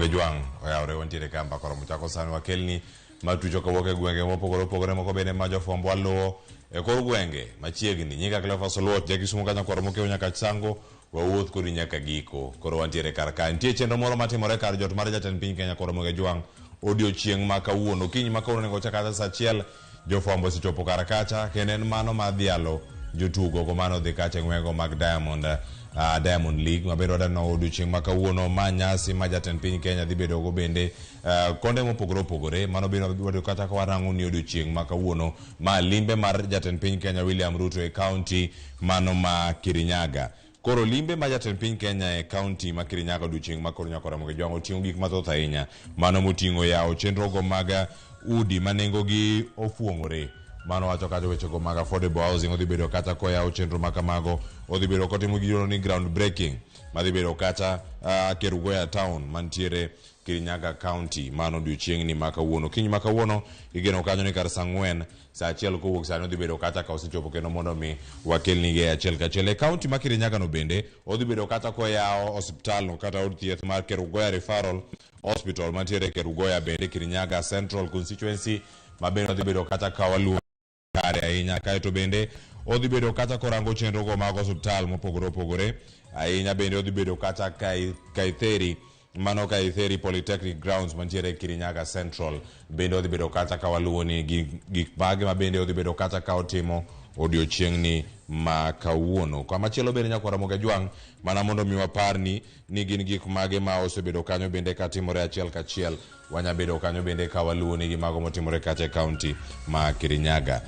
Ramogi Jwang' oyawre wantiere ka mbaka oromo chako sani wakelni matucho kawuok e gwenge mopogore opogore moko bende ma jofwambo waluwo e kor gwenge machiegni. Nyinga Cleophas Oluoch, ja Kisumu ka nyakwar Mokew nyaka Chango, wawuoth kodi nyaka giko. Koro wantiere kar ka. Nitie chenro moro matimore kar jot mar jatend piny Kenya kod Ramogi Jwang' odiochieng' ma kawuono. Okinyi ma kawuono onego chak kata saa achiel Jofwambo osechopo kar kacha kendo en mano mar dhialo jotugo go mano dhi kacha e ng'wego mag Diamond, Diamond League ma bende wadaneno odiochieng' ma kawuono. Ma nyasi ma jatend piny Kenya dhi bedo go bende konde mopogore opogore. Mano bende wabiro kata ka warango ni odiochieng' ma kawuono ma limbe mar jatend piny Kenya William Ruto e county mano ma Kirinyaga. Koro limbe ma jatend piny Kenya e county ma Kirinyaga odiochieng' ma koro nyaka Ramogi Jwang' oting'o gik mathoth ahinya. Mano moting'o yawo chenro go mag udi ma nengo gi ofuong'ore. Mano wacho kacha weche go mag affordable housing odhi bedo kacha koyawo chenro ma kamago. Odhi bedo kotimo gino ni ground breaking madhi bedo kacha Kerugoya town mantiere Kirinyaga county. Mano odiochieng'ni ma kawuono. Kiny ma kawuono igeno kanyo ni kar saa ang'wen Saa achiel kowuok sani odhi bedo kacha ka osechopo kendo mondo mi wakelnigi e achiel kachiel. E kaunti ma Kirinyaga no bende odhi bedo kata koyawo osiptal no kata od thieth mar Kerugoya Referral Hospital mantiere Kerugoya bende Kirinyaga Central Constituency ma bende odhi bedo kata ka waluwo kare ahinya. Kaeto bende odhi bedo kata korango chenro go mag osiptal mopogore opogore ahinya bende odhi bedo kata Kaitheri Mano Kaitheri Polytechnic Grounds mantiere Kirinyaga Central bende odhi bedo kacha ka waluwo ni gik mage ma bende odhi bedo kacha ka otimo odiochieng'ni ma kawuono. Kamachielo bende nyakwar Ramogi Ajwang' mana mondo mi waparni ni gin gik mage ma osebedo kanyo bende katimore achiel kachiel. Wanya bedo kanyo bende ka waluwo ni gi mago motimore kacha e kaunti ma Kirinyaga.